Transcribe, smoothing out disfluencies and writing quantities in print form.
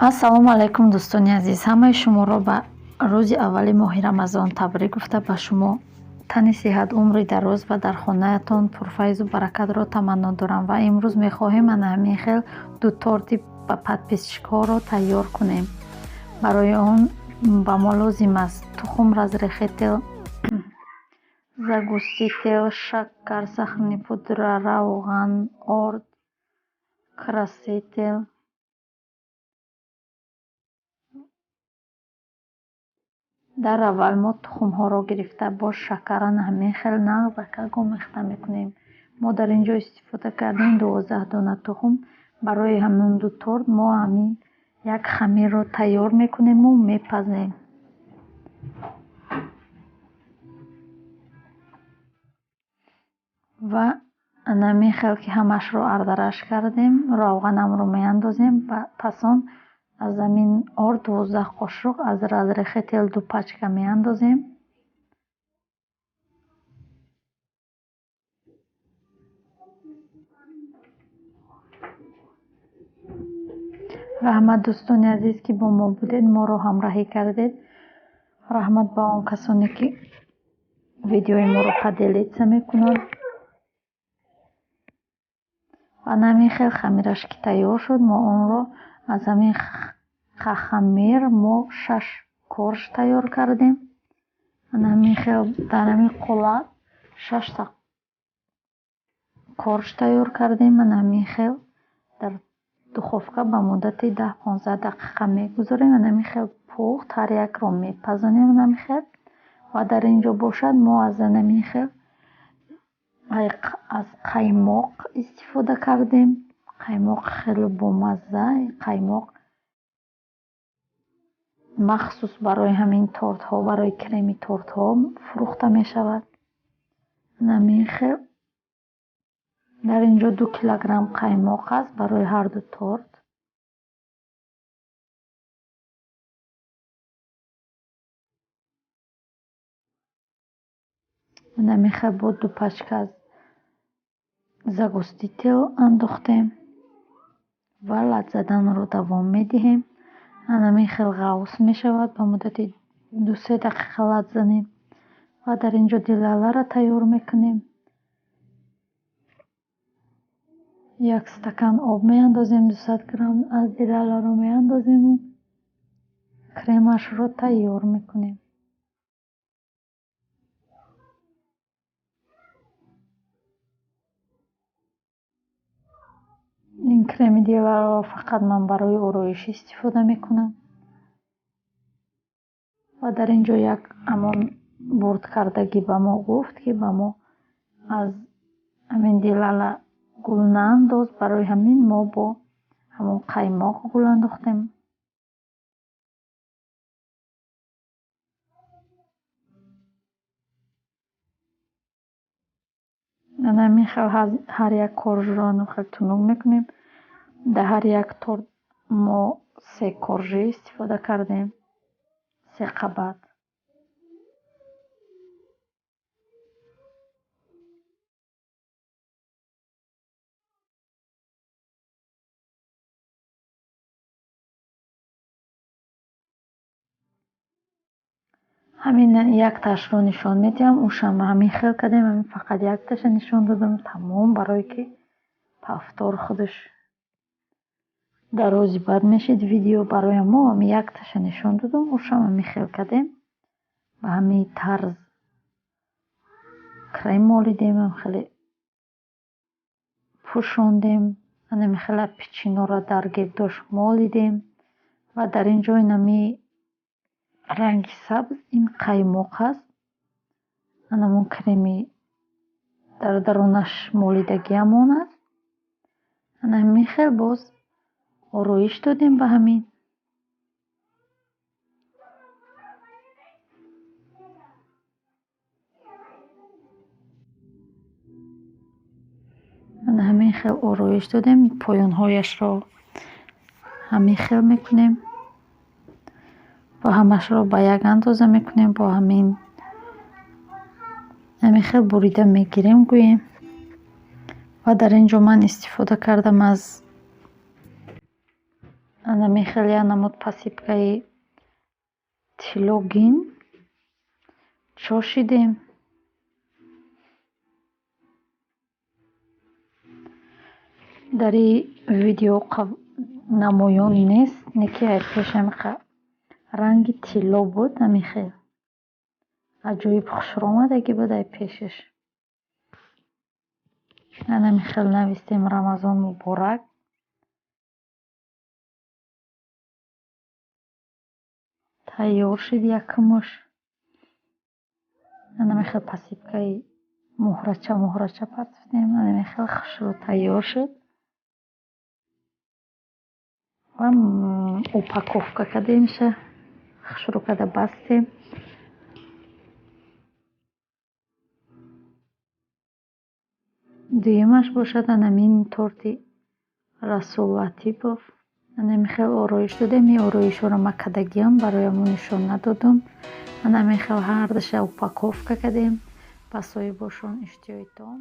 Ассалому алайкум, дӯстони азиз! Ҳамаи шуморо ба рӯзи аввали моҳи Рамазон табрик гуфта, ба шумо тани сиҳат, умри дароз ва дар хонаатон пурфайзу баракатро таманно дорам. Ва имрӯз мехоҳем ана ҳамин хел ду торти ба подписчикҳоро тайёр кунем. Барои он ба мо лозим аст тухм, разрыхлитель, загуститель, шакар, сахарный пудра, равған, орд, краситель. Дар аввал мо тухмҳоро гирифта, бо шакар ана ҳамин хел нағзакак омехта мекунем. Мо дар ин ҷо истифода кардем 12 дона тухм. Барои ҳамин ду торт мо ҳамин як хамирро тайёр мекунему мепазем. Ва ана ҳамин хел ки ҳамаашро ардараш кардем, равғанамро меандозем. Пас он аз ҳамин орд 12 қошуқ, аз разрыхлитель ду пачка меандозем. Раҳмат, дӯстони азиз, ки бо мо будед, моро ҳамроҳӣ кардед. Раҳмат ба он касоне, ки видеои моро поделиться мекунанд. Ва ана ҳамин хел хамираш ки тайёр шуд, мо онро аз ҳамин хамир мо шаш корж тайёр кардем. Ана ҳамин хел дар ҳамин қолаб шашта корж тайёр кардем. Ана ҳамин хел дар духовка ба муддати 10-15 дақиқа мегузорем. Ана ҳамин хел пухт, ҳар якро мепазонем ана ҳамин хел. Ва дар ин ҷо бошад, мо аз ана ҳамин хел аз қаймоқ истифода кардем. Қаймоқ хеле бомазза, қаймоқ махсус барои ҳамин тортҳо, барои креми тортҳо фурӯхта мешавад. Ана ҳамин хел дар ин ҷо 2 килограмм қаймоқ аст барои ҳарду торт. Ана ҳамин хел бо ду пачка аз загуститель андохтем ва лат заданро давом медиҳем. Ана ҳамин хел ғафс мешавад, ба муддати 2-се дақиқа лат занем. Ва дар ин ҷо дилаларо тайёр мекунем. Як стакан об меандозем, 200 грамм аз дилаларо меандозему кремашро тайёр мекунем. Ин креми дилаларо фақат ман барои ороиш истифода мекунам. Ва дар ин ҷо як ҳамон бурдкардагӣ ба мо гуфт, ки ба мо аз ҳамин дилала гул наандоз. Барои ҳамин мо бо ҳамон қаймоқ гул андохтем. Ана ҳамин хел ҳар як коржро хел тунук мекунем. Дар ҳар як торт мо се коржи истифода кардем, се қабат. Ҳамин якташро нишон медиҳам, ушам ҳамин хел кардем. Ҳамин фақат якташа нишон додам, тамом, барое ки повтор худаш дарози бад мешид видео. Барои мо ҳамин якташа нишон додам, ушам ҳамин хел кардем, ба ҳамин тарз крем молидем, хеле пӯшондем, ана ҳамин хела печеньеро дар гирдош молидем. Ва дар ин ҷо инами ранги сабз, ин қаймоқ аст. Анамон креми дар дарунаш молидагиамон аст. Ана ҳамин хел боз ороиш додем ба ҳамин. Ана ҳамин хел ороиш додем, поёнҳояшро ҳамин хел мекунем ва ҳамашро ба як андоза мекунем, бо ҳамин хел бурида мегирем, гӯем. Ва дар ин ҷо ман истифода кардам аз Анами хел як намуд посыпкаи тиллогин чошидем. Дар ин видео намоён нест, не ки ай пеш ҳамиқа ранги тилло буд, ҳамин хел аҷоиб хушрӯ омадагӣ буд ай пешаш. Анами хел навистем: «Рамазон муборак». Тайёр шуд якумаш. Анами хел посыпкаи муҳрача муҳрача партофтем, анами хел хушрӯ тайёр шуд ва упаковка кардемша, хушрӯ карда бастем. Дуюмаш бошад анамин торти Расул Латипов. Анами хел ороиш додем. Ин ороишҳоро ман кардагиам, барои ҳамон нишон надодум. Анами хел ҳардуша упаковка кардем. Ба соҳибошон иштиҳои том.